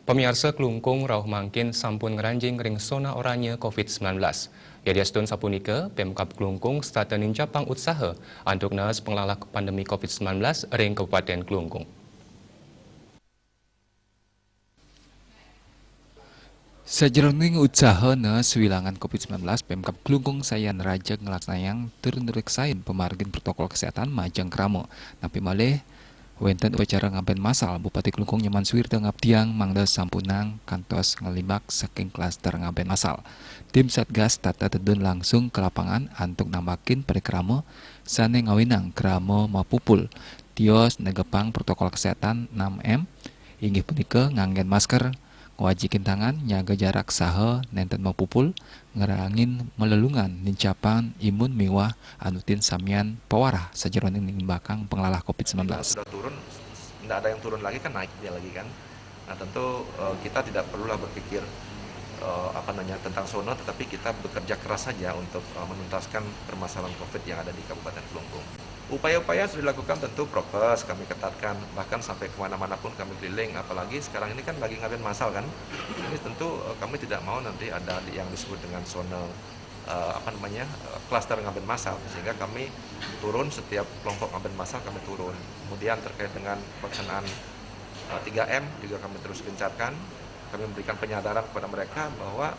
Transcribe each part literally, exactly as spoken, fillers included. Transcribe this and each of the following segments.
Pamiarsa, Klungkung rauh mangkin sampun ngranjing ring sona oranye covid sembilan belas. Yadiastun sapunika, Pemkab Klungkung setata nincapang utsaha antuk naas panglalah pandemi covid sembilan belas ring Kabupaten Klungkung. Sajeroning utsaha naas wilangan covid sembilan belas, Pemkab Klungkung sayan raja nglaksanayang tur nureksain pamargin protokol kesehatan majeng krama. Napi malih, wenten upacara ngaben masal, Bupati Klungkung Nyoman Suwirta ngabdiang mangda sampunang kantos nglimbak saking klaster ngaben masal. Tim Satgas tata tedun langsung ka lapangan antuk nambakin parikrama sane ngawinang krama mapupul, tios negepang protokol kesehatan enam M, inggih punika nganggen masker, ngwajikin tangan, nyaga jarak saha nenten mapupul, ngrangin malelungan, nincapang imun miwah anutin samian pawarah sajeroning nglimbakang panglalah covid sembilan belas. Sudah turun, nggak ada yang turun lagi kan, naik dia lagi kan. Nah, tentu, eh, kita tidak perlulah berpikir, eh, apa namanya, tentang sono, tetapi kita bekerja keras saja untuk, eh, menuntaskan permasalahan covid yang ada di Kabupaten Klungkung. Upaya-upaya sudah dilakukan, tentu prokes kami ketatkan, bahkan sampai kemana-mana pun kami keliling, apalagi sekarang ini kan lagi ngaben masal kan, ini tentu, eh, kami tidak mau nanti ada di, yang disebut dengan zona, eh, apa namanya, eh, klaster ngaben masal, sehingga kami turun setiap kelompok ngaben masal kami turun. Kemudian terkait dengan pelaksanaan, eh, tiga M juga kami terus gencarkan, kami memberikan penyadaran kepada mereka bahwa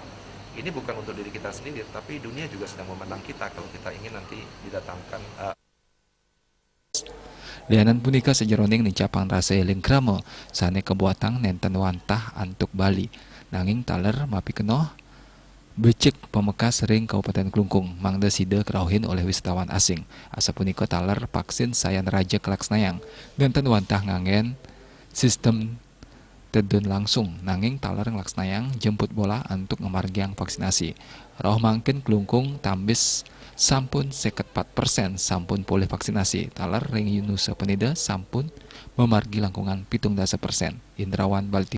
ini bukan untuk diri kita sendiri, tapi dunia juga sedang memandang kita kalau kita ingin nanti didatangkan, eh, Lianan punika sajeroning nincapang rasa eling krama sane kabuatang nenten wantah antuk Bali, nanging taler mapikenoh becik pamekas ring Kabupaten Klungkung mangda sida karauhin olih wisatawan asing. Asapunika taler vaksin sayan raja kalaksnayang nenten wantah nganggen sistem tedun langsung, nanging taler nglaksanayang jemput bola antuk ngamargiang vaksinasi. Rauh mangkin Klungkung tambis sampun seket pat persen sampun polih vaksinasi. Taler ring Nusa Penida sampun mamargi langkungan pitung dasa persen. Indrawan Balti.